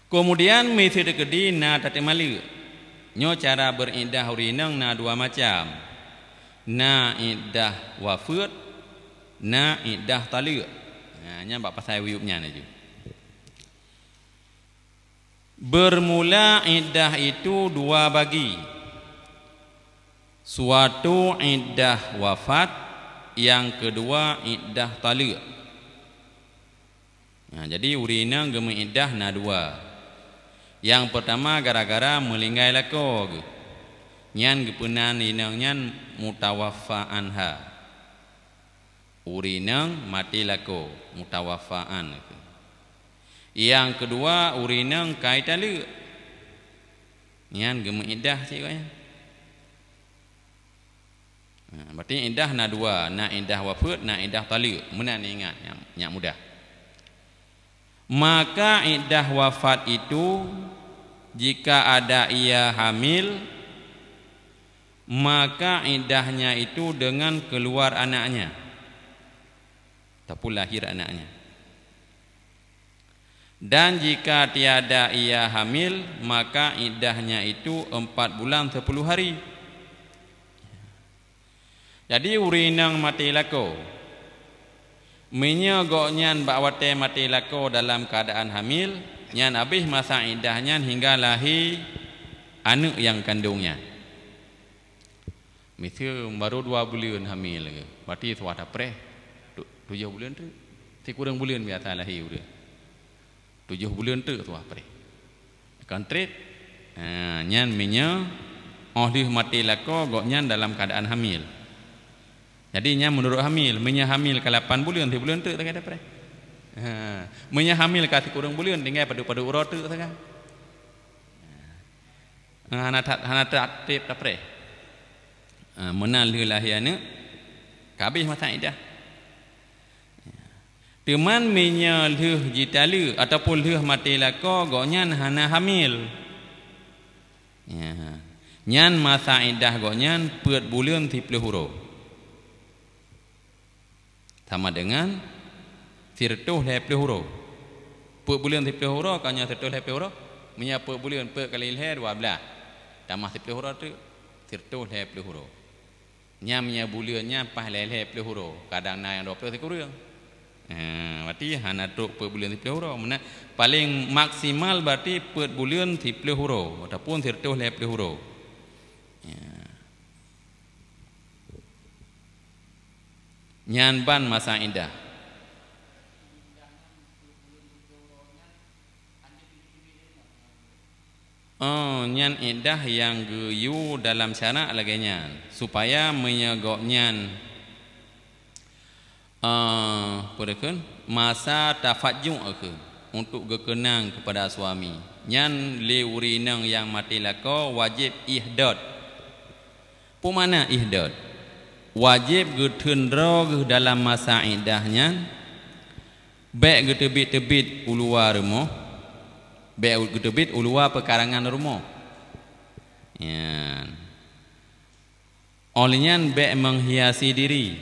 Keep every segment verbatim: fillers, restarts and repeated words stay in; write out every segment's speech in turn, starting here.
Keumudian miseue teukeudi na tateumaleuk. Nyoe cara beuriddah ureuëng inong na dua macam. Na iddah wafeuet, na iddah taleuek. Nah, nyan bak pasai wiyueb nyan laju. Bermula iddah itu dua bagi. Suatu iddah wafat, yang kedua iddah taleuek. Nah, jadi ureuëng inong geumeuiddah na dua. Nyang peurtama gara-gara meulinggai lakoe geuh. Nyan geupeunan inong nyan mutawaffa anha. Ureuëng inong maté lakoe, mutawaffa an. Nyang keudua, ureuëng inong ka italeuek. Nyan geumeuiddah cit gobnyan. Nah, berarti iddah na dua, na iddah wafeuet, na iddah taleuek. Meunan ingat, nyak, nyak mudah. Maka iddah wafat itu, jika ada ia hamil, maka iddahnya itu dengan keluar anaknya, ataupun lahir anaknya. Dan jika tiada ia hamil, maka iddahnya itu empat bulan sepuluh hari. Jadi, ureuëng inong maté lakoe, meunyoe gobnyan bak watée maté lakoe dalam keuadaan hamil, nyan habéh masa iddah nyan hingga lahé aneuëk nyang kandong nyan. Miseue baru dua buleuen hamil, berarti suah tapreh tu-, tujoh buleuen teuk. Sikureueng buleuen biasa lahé ureuëng. Tujoh buleuen teuk suah preh. Kon treb. Ha, nyan meunyoe óh lheueh maté lakoe gobnyan dalam keuadaan hamil. Jadi nyan meunurot hamil, meunyoe hamil ka lapan buleuen, sibuleuen teuk sagai tapreh. Ha, meunyoe hamil ka sikureueng buleuen, tinggai padub-padub uroe teuk sagai. Ha, hana that-, hana that-, treb tapreh. Ha, meunan lheueh lahé aneuëk, ka habéh masa iddah. Teuma meunyoe lheueh jitaleuek ataupun lheueh maté lakoe, gobnyan hana hamil. Ya. Nyan masa iddah gobnyan peuet buleuen siplôh uroe. Sama dengan sireutôh lhée plôh uroe. Peuet buleuen siplôh uroe, ka nyoe sireutôh lhée plôh uroe. Meunyoe peuet buleuen, peuet kali lhée, dua blaih. Tamah siplôh uroe teuk, sireutôh lhée plôh uroe. Nyan meunyoe buleuen nyan paih lhée-lhée plôh uroe, kadang na nyang dua plôh sikureueng. Ha, berarti hana trok peuet buleuen siplôh uroe. Meunan, paléng maksimal berarti peuet buleuen siplôh uroe ataupun sireutôh lhée plôh uroe. Ya. Nyan ban masa iddah. Oh, nyan iddah nyang geuyue dalam syarak lagée nyan, supaya meunyoe gobnyan, eh, peue dikheun, masa tafajju' kheun, untuk geukeunang keupada suami, nyan lé ureuëng inong nyang maté lakoe wajéb ihdod. Peue makna ihdod? Wajéb geutheun droe geuh dalam masa iddah nyan, bék geuteubiet-teubiet u luwa rumoh, bék geuteubiet u luwa peukarangan rumoh. Nyan. Óh lheueh nyan bék menghiasi diri.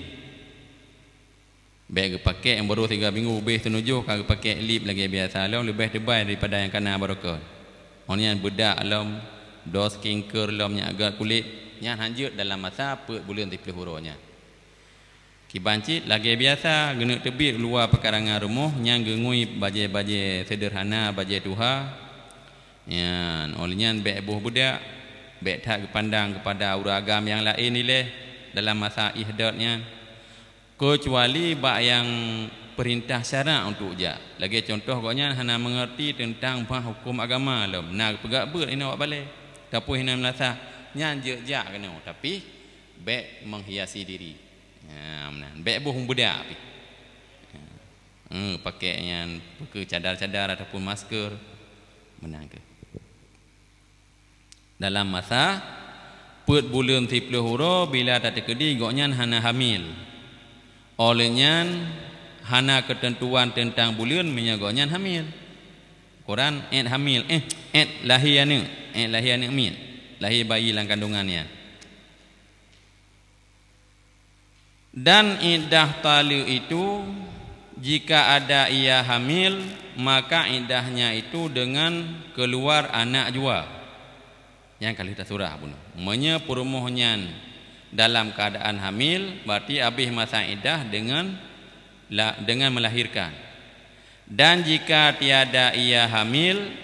Bék geupakék nyang barô siga minggu, ubéh teunujoh ka geupakék lip lagée biasa lom, leubeh teubai daripada nyang kana barokon. Óh lheueh nyan beudak lom, bloe skincare lom nyang agak kulét, nyan hanjeuet dalam masa peuet buleuen siplôh uroe nyan. Kiban cit lagée biasa, geuneuk teubiet u luwa peukarangan rumoh nyang geungui bajée-bajée seudeurhana, bajée tuha. Nyan, óh lheueh nyan bék boh beudak, bék that geupandang keupada ureuëng agam nyang laén ilée dalam masa ihdod nyan. Keucuali bak nyang peurintah syarak untuk jak. Lagée cuntoh gobnyan hana meungeurti teuntang bah huköm agama lom, na geupeugah beuet inoe bak balée, ataupun inoe meulasah, nyan jeuet jak keunoe, tapi bék menghiasi diri. Ha, meunan. Bék boh beudak pih. Ha, pakék nyan, pakék cadar-cadar ataupun masker. Meunan keuh. Dalam masa peuet buleuen siplôh uroe bila tateukeudi gobnyan hana hamil. Óh lheueh nyan hana keuteuntuan teuntang buleuen meunyoe gobnyan hamil. Ukuran ék hamil, éh, ék lahé aneuëk, ék lahé aneuëk miet, lahé bayi lam kandungan nyan. Dan iddah taleuek itu Jika ada ia hamil, maka iddahnya itu dengan keluar anak jua. Nyang ka lheueh tasurah bunoe. Meunyoe peurumoh nyan dalam keadaan hamil, berarti abéh masa iddah dengan la-, dengan melahirkan. Dan jika tiada ia hamil,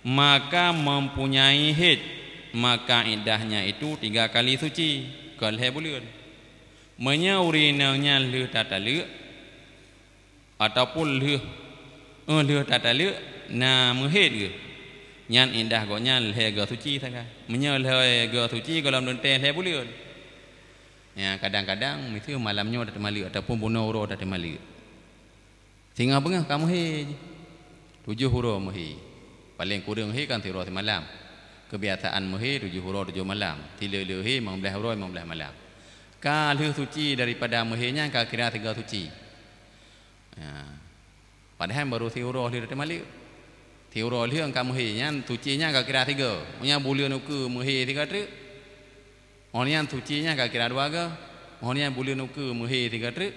maka mempunyai haid, maka iddahnya itu tiga kali suci, kon lhée buleuen. Meunyoe ureuëng inong nyan lheueh tataleuek, ataupun lheueh, eh, lheueh tataleuek na meuhét geuh, nyan iddah gobnyan lhée goe suci sagai. Meunyoe lhée goe suci gohlom teuntée lhée buleuen. Ya, kadang-kadang miseue malam nyoe tateumaleuek ataupun bunoe uroe tateumaleuek. Singoh beungoh ka meuhé jih. Tujoh uroe meuhé. Paleng kureueng hé kan siuroe simalam. Keubiasaan meuhé tujoh uroe tujoh malam. Silée-lée hé limong blaih uroe limong blaih malam. Ka lheueh suci daripada meuhé nyan ka kira sigoe suci. Ya. Padahai baru siuroe lheueh teumaleuek. Siuroe lheueh ka meuhé nyan suci nyan ka kira sigoe. Meunyoe buleuen ukeue meuhé sigoe treuk. Óh nyan suci nyan ka kira dua goe. Óh nyan buleuen ukeue meuhé sigoe treuk,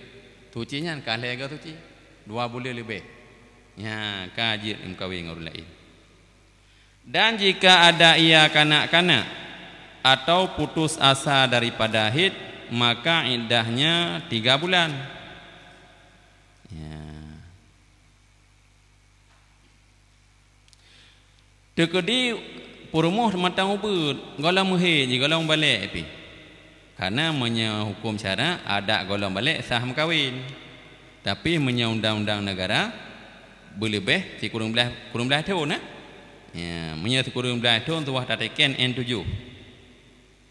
suci nyan ka lhée goe suci. Dua buleuen leubeh. Nyan ka jeuet meukawen ngon ureuëng laén. Dan jika ada ia kanak-kanak atau putus asa daripada haid, maka iddahnya tiga bulan. Ya. Teukeudi peurumoh mantong ubeuet, gohlom meuhé jih, gohlom mubalek pih. Karena meunyoe huköm syara, adak gohlom mubalek sah meukawen. Tapi meunyoe undang-undang negara, beuleubeh sikureueng blaih, kureueng blaih thon, nah. Ya, meunyoe sikureueng blaih thon, tuwah tateken N tujoh.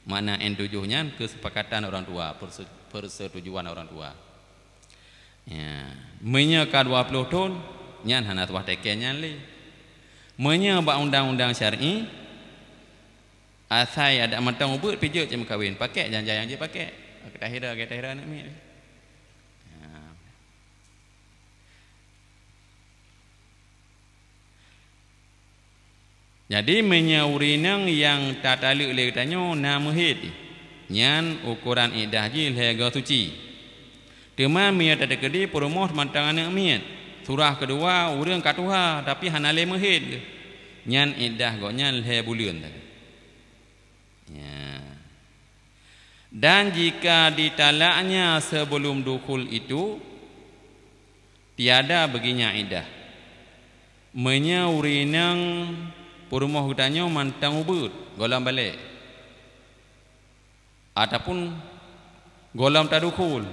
Makna N tujoh nyan keusepakatan orang tua, perse-, persetujuan orang tua. Ya, meunyoe ka dua ploh thon, nyan hana tuwah teken nyan lé. Meunyoe bak undang-undang syar'i, asai adak mantong ubeuet pih jeuet cit meukawen, pakek janja nyang jeuet pakek. Geutahira, geutahira aneuk miet. Ya. Jadi, meunyoe ureuëng inong nyang tataleuek lé geutanyoe na meuhét, nyan ukoran iddah jih lhée goe suci. Teuma meunyoe tateukeudi peurumoh mantong aneuk miet, surah keudua ureuëng ka tuha, tapi hana lé meuhét geuh, nyan iddah gobnyan lhée buleuen sagai. Ya. Dan jika ditalaknya sebelum dukhul itu, tiada baginya iddah. Meunyoe ureuëng inong peurumoh geutanyoe mantong ubeuet, gohlom mubalek, ataupun gohlom tadukhul,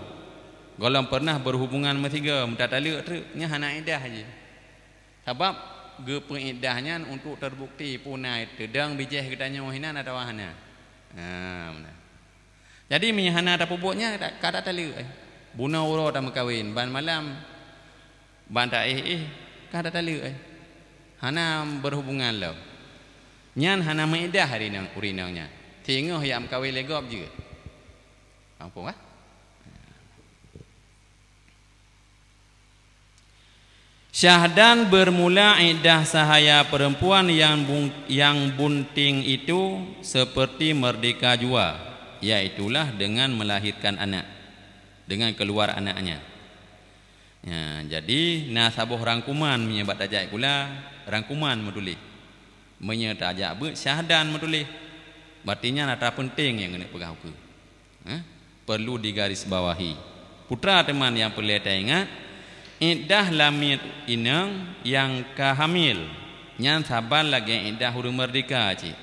gohlom pernah berhubungan meusigoe, meutataleuek treuk, nyan hana iddah jih. Sabab geupeuiddah nyan untuk terbukti peue na teudong bijéh geutanyoe hinan atawa hana. Ha, meunan. Jadi, meunyoe hana tapeubuet nyan, ka tataleuek, eh. Bunoe uroe tameukawen, ban malam, ban taéh-éh, ka tataleuek, eh. Hana berhubungan lom. Nyan hana meuiddah ureuëng inong, ureuëng inong nyan. Singoh jak meukawen lé gob jeuet. Kampung, ah? Syahdan bermula iddah sahaya perempuan yang bung-, yang bunting itu seperti merdeka jua, yaitulah dengan melahirkan anak, dengan keluar anaknya. Ya, jadi na saboh rangkuman meunyoe bak tajak sikula, rangkuman meutuléh. Meunyoe tajak beuet syahdan meutuléh, berarti nyan atra peunteng nyang keuneuk peugah ukeue. Eh, perlu digarisbawahi. Putra teuma nyang peureulée taingat, iddah lamiet inong nyang ka hamil, nyan saban lagée iddah ureuëng meurdehka cit.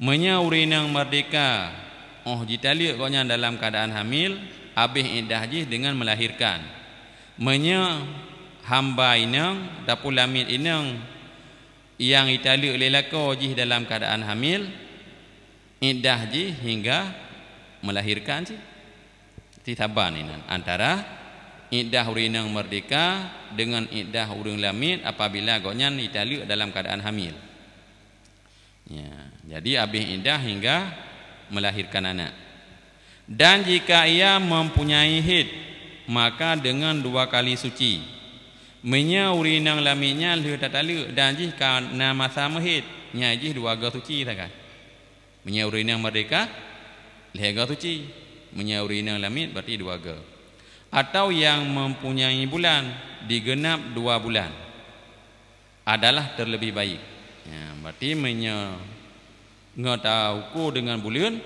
Meunyoe ureuëng inong meurdehka, óh jitaleuek gobnyan dalam keuadaan hamil, abéh iddah jih deungon meulahirkan. Meunyoe hamba inong, ataupun lamiet inong, nyang jitaleuek lé lakoe jih dalam keuadaan hamil, iddah jih hingga melahirkan cit. Ti saban inan antara iddah ureuëng inong meurdehka deungon iddah ureuëng lamiet apabila gobnyan jitaleuek dalam keuadaan hamil. Ya, jadi abéh iddah hingga melahirkan anak. Dan jika ia mempunyai haid, maka dengan dua kali suci. Meunyoe ureuëng inong lamiet nyan lheueh tataleuek dan jih ka na masa meuhaid, nyan jih dua goe suci sagai. Meunyoe ureuëng inong meurdehka, lhée goe suci. Meunyoe ureuëng inong lamiet, berarti dua goe. atau yang mempunyai bulan digenap dua bulan adalah terlebih baik. Ya, berarti meunyoe ngon taukur dengan buleuen,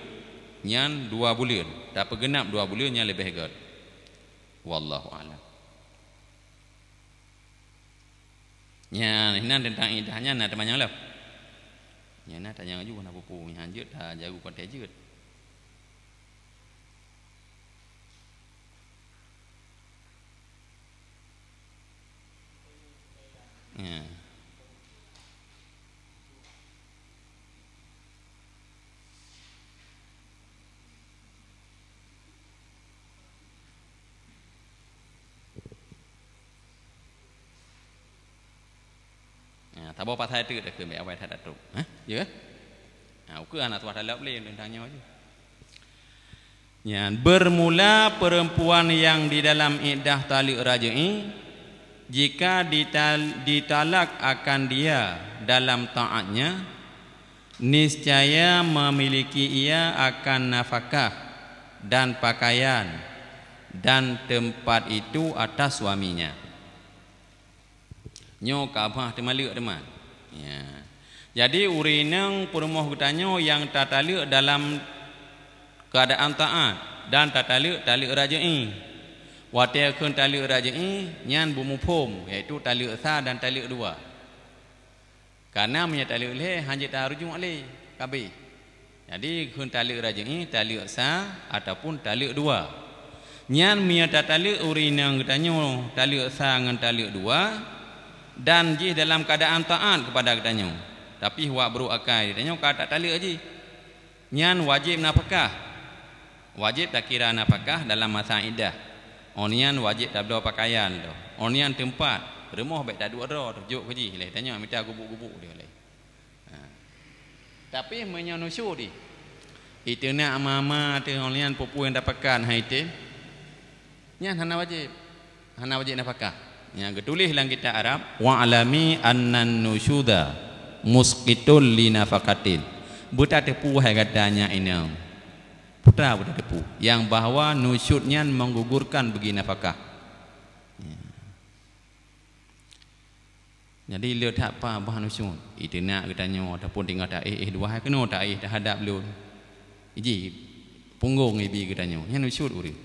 nyan dua buleuen. Tapeugenap dua buleuen nyan leubeh gét. Wallahu a'lam. Nyan, inan teuntang iddah nyan na teumanyong lom. Nyan na tanyong ju na pupu, nyan jeuet ta jagu konteks jeuet. Ya. Ha, saboh pasai teuk dah keumbek awai that atup. Ha? Ya? Ha, ukeue aneuk tuah dalab lé teuntang nyoe je. Nyan, bermula perempuan yang di dalam iddah taleuek raj'i, jika dital-, ditalak akan dia dalam taatnya, niscaya memiliki ia akan nafkah dan pakaian dan tempat itu atas suaminya. Nyoe ka bah teumaleuek teuma. Ya. Jadi, ureueng inong peurumoh geutanyoe nyang tataleuek dalam keuadaan taat dan tataleuek taleuek raj'i. Watée kheun taleuek raj'i, nyan beumuphom, yaitu taleuek sa dan taleuek dua. Kareuna meunyoe taleuek lhée, hana jeuet tarujuk lé, ka abéh. Jadi, kheun taleuek raj'i, taleuek sa ataupun taleuek dua. Nyan meunyoe tataleuek ureueng inong geutanyoe taleuek sa ngon taleuek dua, dan jih dalam keuadaan taat keupada geutanyoe, tapi wak brok akai geutanyoe ka tataleuek jih, nyan wajéb nafkah. Wajéb takira nafkah dalam masa iddah. Óh nyan wajéb tabloe pakaian lom. Óh nyan teumpat, rumoh bék taduek droe teuh, jok keu jih lé, tanyoe mita gubuk-gubuk lé. Ha. Tapi meunyoe nusyuz jih, iteunak ma-ma teuh, óh nyan peue-peue nyang tapakat hai teuh, nyan hana wajéb. Hana wajéb nafkah. Nyang geutuléh lam kitab Arab, "Wa'lami annan nusyuza musqitun li nafaqatin." Beutateupeue hai gata nyan inong. Peue teuma beutateupeue, nyang bahwa nusyuz nyan menggugurkan bagi nafkah. Ya. Jadi, le that paih bah nusyuz, iteunak geutanyoe ataupun teungoh taéh, éh dua hai keunoe taéh teuhadap lôn. Iji punggong ibi geutanyoe, nyan nusyuz ureueng.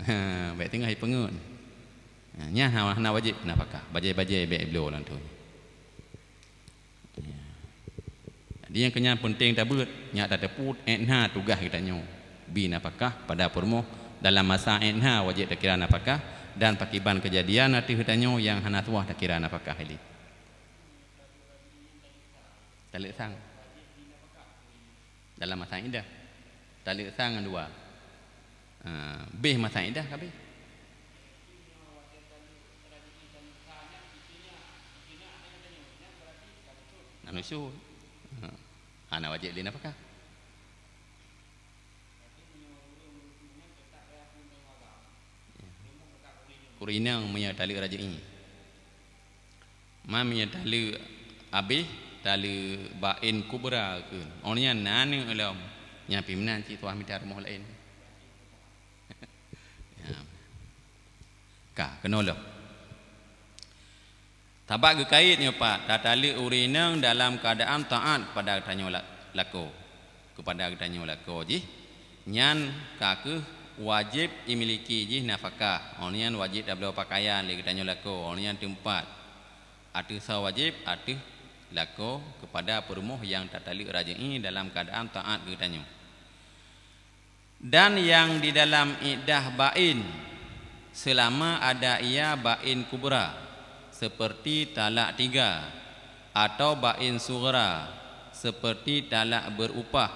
Ha, bék teungoh ipeungeut. Ha, nyan hana, hana wajéb nafkah, bajée-bajée bék bloe lam thôn. Ya. Jadi, nyang keu nyan peunteng tabeuet, nyak tateupeue ék na tugaih geutanyoe. Bi nafkah pada peurumoh dalam masa ék na wajéb takira nafkah, dan pakiban keujadian ateueh geutanyoe nyang hana tuah takira nafkah ilée. Taleuek sang. Dalam masa iddah. Taleuek sang ngon dua. Ha, béh masa iddah ka béh. Na nusyuz. Ha. Hana wajéb lé nafkah. Ureueng inong meunyoe taleuek raj'i. Man meunyoe taleuek abéh, taleuek bain kubra kheun. Óh nyan na aneuk lom. Nyan pih meunan cit tuah mita rumoh laén. Ya. Ka, keunoe lom. Sabab geukait nyoe pat, tataleuek ureueng inong dalam keuadaan taat keupada geutanyoe la-, lakoe. Keupada geutanyoe lakoe jih, nyan ka kheueh wajéb imiliki jih nafkah. Óh nyan wajéb tabloe pakaian lé geutanyoe lakoe. Óh nyan teumpat. Ateueh soe wajéb, ateueh lakoe keupada peurumoh nyang tataleuek raj'i dalam keuadaan taat keu geutanyoe. Dan yang di dalam iddah bain, selama ada ia bain kubra, seperti talak tiga, atau bain sughra, seperti talak berupah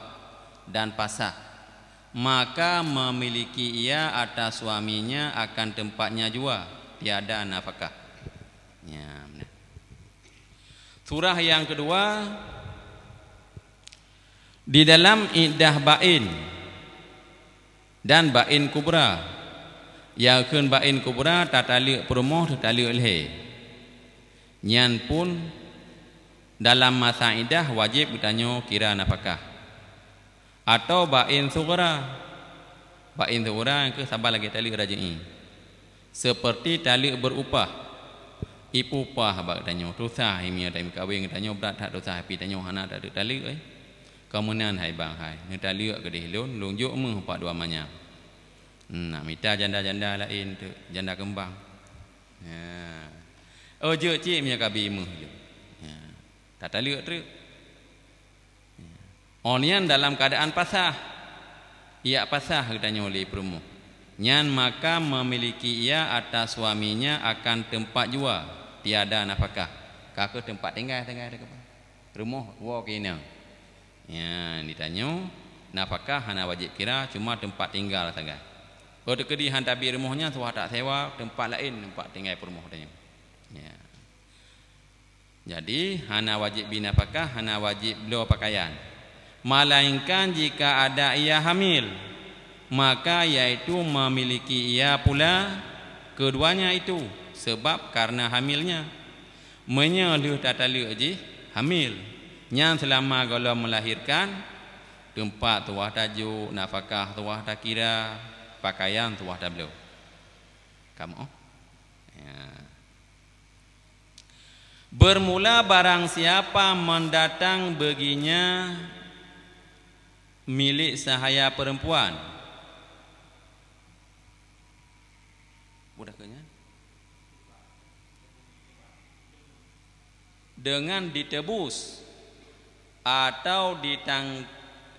dan pasah, maka memiliki ia atas suaminya akan tempatnya jua, tiada nafkah. Ya, benar. Surah yang kedua, di dalam iddah bain dan bain kubra. Nyang kheun bain kubra, tataleuek peurumoh, tataleuek lhée. Nyan pun dalam masa iddah wajéb geutanyoe kira nafkah. Atau bain sughra. Bain sughra nyang keu saban lagée taleuek raj'i. Seperti taleuek berupah. Ipeupah bak tanyoe, tusah imia tanyoe kawin tanyoe, brat that tusah pi tanyoe hana taleuek-taleuek, eh. Ka meunan hai bang hai, neutaleuek keudeh lôn, lôn jok meuh bak dua manyam. Hmm, nak mita janda-janda laén teuk, janda keumbang. Ya. Oh, jeuet cit meunyoe ka bi meuh lé. Ya. Tataleuek treuk. Ya. Oh, nyan dalam keadaan pasah. Ia pasah geutanyoe lé peurumoh. Nyan maka memiliki ia atas suaminya akan tempat jua, tiada nafkah. Ka keuh teumpat tinggai sagai teukeubah. Rumoh woe keu inong. Nyan ditanyoe, nafkah hana wajéb kira, cuma teumpat tinggai sagai. Oh, teukeudi han tabi rumoh nyan, suah tak sewa teumpat laén, teumpat tinggai peurumoh tanyoe. Ya. Jadi, hana wajéb bi nafkah, hana wajéb bloe pakaian. Malaingkan jika ada ia hamil, maka yaitu memiliki ia pula keduanya itu, sebab karena hamilnya. Meunyoe lheueh tataleuek jih hamil, nyan seulama gohlom meulahirkan, teumpat tuwah tajok, nafkah tuwah takira, pakaian tuwah tabloe. Kamoe? Ya. Bermula barang siapa mendatang baginya milik sahaya perempuan. Udah keu nyan? Dengan ditebus atau ditang-,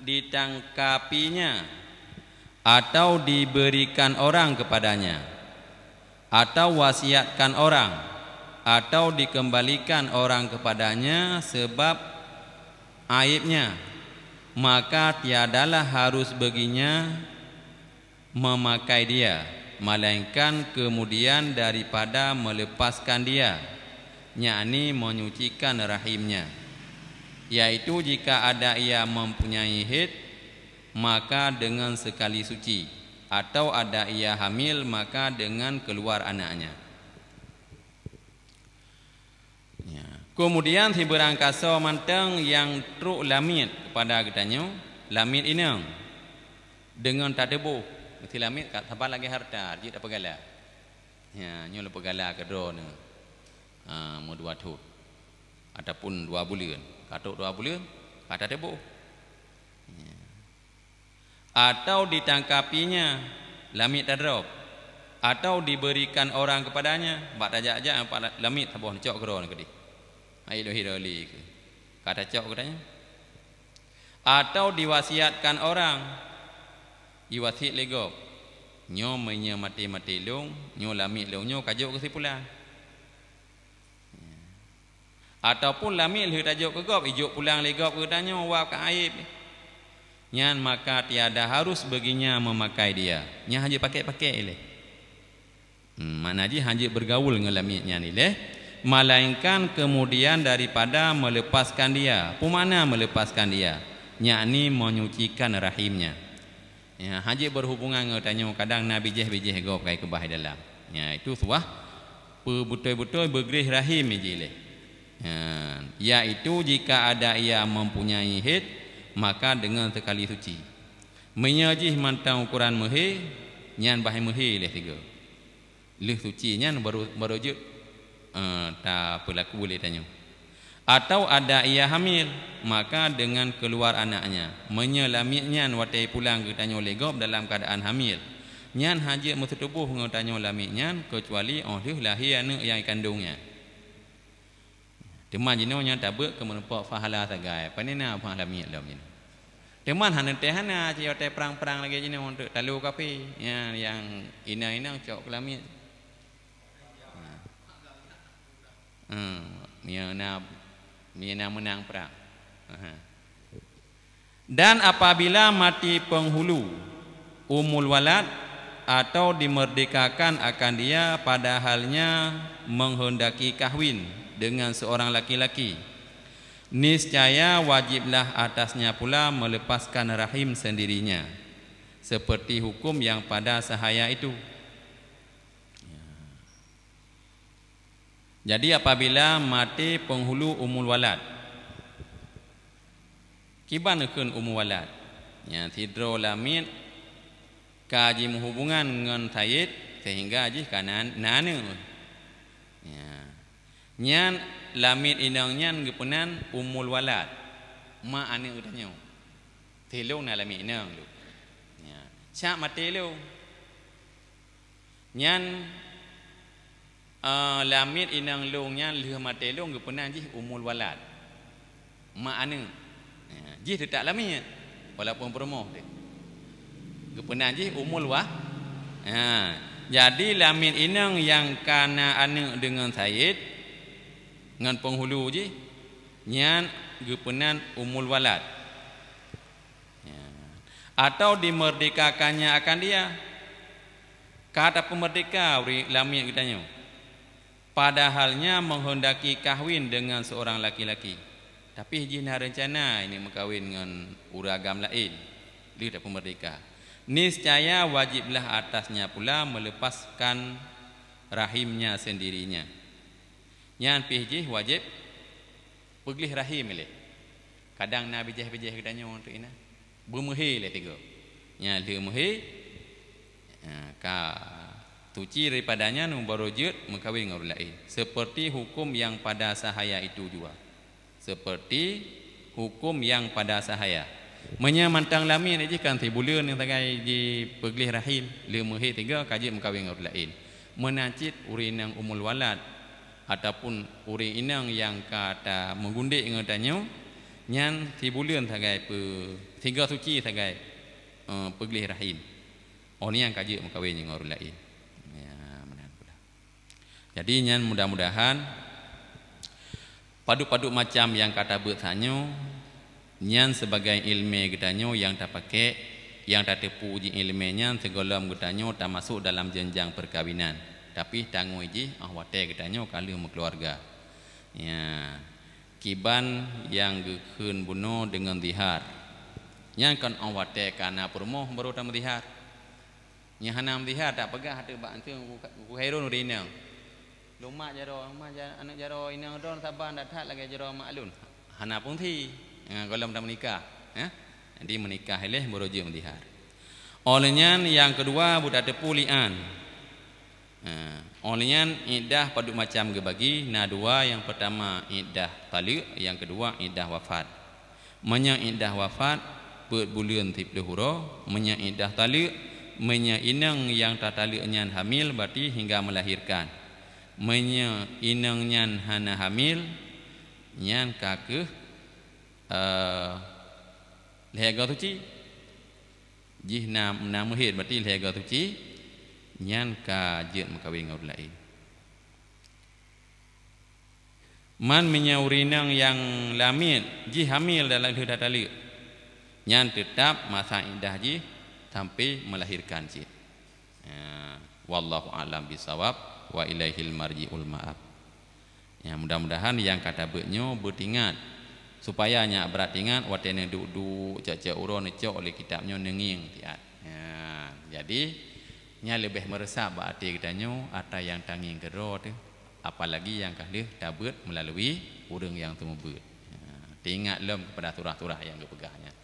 ditangkapinya, atau diberikan orang kepadanya, atau wasiatkan orang, atau dikembalikan orang kepadanya sebab aibnya, maka tiadalah harus baginya memakai dia, melainkan kemudian daripada melepaskan dia, yakni menyucikan rahimnya, yaitu jika ada ia mempunyai haid, maka dengan sekali suci, atau ada ia hamil, maka dengan keluar anaknya. Ya. Kemudian sibeurang kasoe mantong nyang trok lamiet kepada geutanyoe, lamiet inong, deungon tateuboh, meusti lamiet ka saban lagée hareuta, jeuet tapeugala. Ya, nyoe lôn peugala keu droeneuh, ah, meudua thon ataupun dua buleuen. Ka trok dua buleuen, ka tateuboh. Ya. Atau ditangkapinya, lamiet tadrob, atau diberikan orang kepadanya, bak tajak-jak pat lamiet saboh neucok keudroe keudeh. Hai lôn hidoli keu. Ka tacok geutanyoe. Atau diwasiatkan orang, iwasiet lé gob. Nyoe meunyoe maté-maté lôn, nyoe lamiet lôn nyoe ka jok keu si pulan. Ataupun lamiet lheueh tajok keu gob, ijok pulang lé gob keu geutanyoe, wab ka aib. Nyan maka tiada harus baginya memakai dia. Nyan hana jeuet pakai-pakai ilée. Hmm, makna jih hana jeuet bergaul ngon lamiet nyan ilée. Melainkan kemudian daripada melepaskan dia. Peue makna melepaskan dia? Yakni menyucikan rahimnya. Ya, hana jeuet berhubungan ngon tanyoe, kadang na bijéh-bijéh gob ka ikeubah di dalam. Ya, itu suah peubeutôi-beutôi beugréh rahim jih lé. Ya, yaitu jika ada ia mempunyai haid, maka dengan sekali suci. Meunyoe jih mantong ukoran meuhé, nyan bah meuhé lé sigoe. Lheueh suci nyan baru, baru jeuet, eh, tapeulaku lé tanyoe. Atau ada ia hamil, maka dengan keluar anaknya. Meunyoe lamiet nyan watée pulang geutanyoe lé gob dalam keuadaan hamil, nyan hana jeuet meuseutuboh ngon tanyoe lamiet nyan, keucuali óh lheueh lahé aneuëk nyang ikandong nyan. Teuma jinoe nyan tabeuet keu meurumpok pahala sagai. Pane na upah lamiet lom jinoe. Teuma hana teuh hana, ci watée prang-prang lagée jinoe untuk talo kape. Nyan nyang inong-inong cok keu lamiet. Nah. Hmm, meunyoe na, meunyoe na meunang prang. Aha. Dan apabila mati penghulu, umul walad, atau dimerdekakan akan dia padahalnya menghendaki kahwin dengan seorang laki-laki, niscaya wajiblah atasnya pula melepaskan rahim sendirinya, seperti hukum yang pada sahaya itu. Jadi, apabila maté penghulu umul walad, kiban kheun umul walad? Nyan sidroe lamiet ka jimeuhubungan ngon sayid, Sehingga jih ka na, na aneuk. Ya. Nyan lamiet inong nyan geupeunan ummul walad, ma aneuk geutanyoe. Tilông na lamiet inong lôn. Ya. Cak maté lôn. Nyan, eh, lamiet inong lôn nyan lheueh maté lôn geupeunan jih ummul walad. Ma aneuk. Ya, jih teutab lamiet, walaupun peurumoh teuh. Geupeunan jih ummul wa-, ya, jadi lamiet inong nyang ka na aneuk deungon said, ngon peunghulu jih, nyan geupeunan ummul walad. Ya. Atau dimerdekakannya akan dia. Ka tapeumeurdeka ureuëng lamiet geutanyoe. Padahal nyan menghendaki kahwin dengan seorang laki-laki, tapi jih na reuncana ini meukawen ngon ureuëng agam laén, lheueh tapeumeurdeka. Niscaya wajiblah atasnya pula melepaskan rahimnya sendirinya. Nyan pih jih wajéb peugleh rahim ilée. Kadang na bijéh-bijéh geutanyoe untuk inan. Beumeuhé lé tiga. Nya lheueh meuhé, ha, ka suci daripada nyan baru jeuet meukawen ngon ureuëng laén. Seperti hukum yang pada sahaya itu jua. Seperti hukum yang pada sahaya. Meunyoe mantong lamiet jih kan sibuleuen nyang sagai jipeugleh rahim, lheueh meuhé tiga ka jeuet meukawen ngon ureuëng laén. Meunan cit ureuëng inong ummul walad ataupun ureuëng inong nyang ka tameugundek ngon tanyoe, nyan sibuleuen sagai peu-, siga suci sagai, eh, peugleh rahim. Oh, nyan ka jeuet meukawen ngon ureuëng laén. Ya, meunan pula. Jadi, nyan mudah-mudahan padub-padub macam nyang ka tabeuet tanyoe, nyan sibagai iéleumé geutanyoe nyang tapakék, nyang tateupeue jih iéleumé nyan sigohlom geutanyoe tamasok dalam jeunjang peukawinan. Tapi tangui jih óh watée geutanyoe ka lheueh meukeuluwarga. Ya, kiban nyang geukheun bunoe deungon zihar. Nyan kon óh watée ka na peurumoh barô tameuzihar. Nyang hana meuzihar tapeugah ateueh bak anteuk Teungku Khairun ureuëng inong. Lôn mak jaroe, mak ja-, aneuëk jaroe inong droe saban that-that lagée jaroe mak lôn. Hana fungsi, eh, gohlom tameunikah, eh. Jadi meunikah ilée baru jeuet meuzihar. Óh lheueh nyan nyang keudua beutateupeue li'an. Eh, óh lheueh nyan iddah padub macam geubagi, na dua, nyang peurtama iddah taleuek, nyang keudua iddah wafat. Meunyoe iddah wafat, peuet buleuen siplôh uroe. Meunyoe iddah taleuek, meunyoe inong nyang tataleuek nyan hamil, berarti hingga melahirkan. Meunyoe inong nyan hana hamil, nyan ka kheueh, eh, lhée goe suci. Jih na, na meuhét, berarti lhée goe suci, nyan ka jeuet meukawen ngon ureuëng laén. Man meunyoe ureuëng inong nyang lamiet jih hamil dalam lheueh tataleuek, nyan teutab masa iddah jih sampai melahirkan cit. Ya, wallahu a'lam bisawab wa ilaihil marji'ul ma'ab. Ya, mudah-mudahan nyang ka tabeuet nyoe beutingat, supaya nyak brat tingat watée neuduek-duek cok-cok uroe neucok lé kitab nyoe neungieng siat. Ya, jadi, nyan leubeh meureusap bak até geutanyoe atra nyang tangieng keudroe teuh. Apalagi nyang ka lheueh tabeuet meulalu ureuëng nyang seumeubeuet. Ha, teuingat lom keupada surah-surah nyang geupeugah nyan.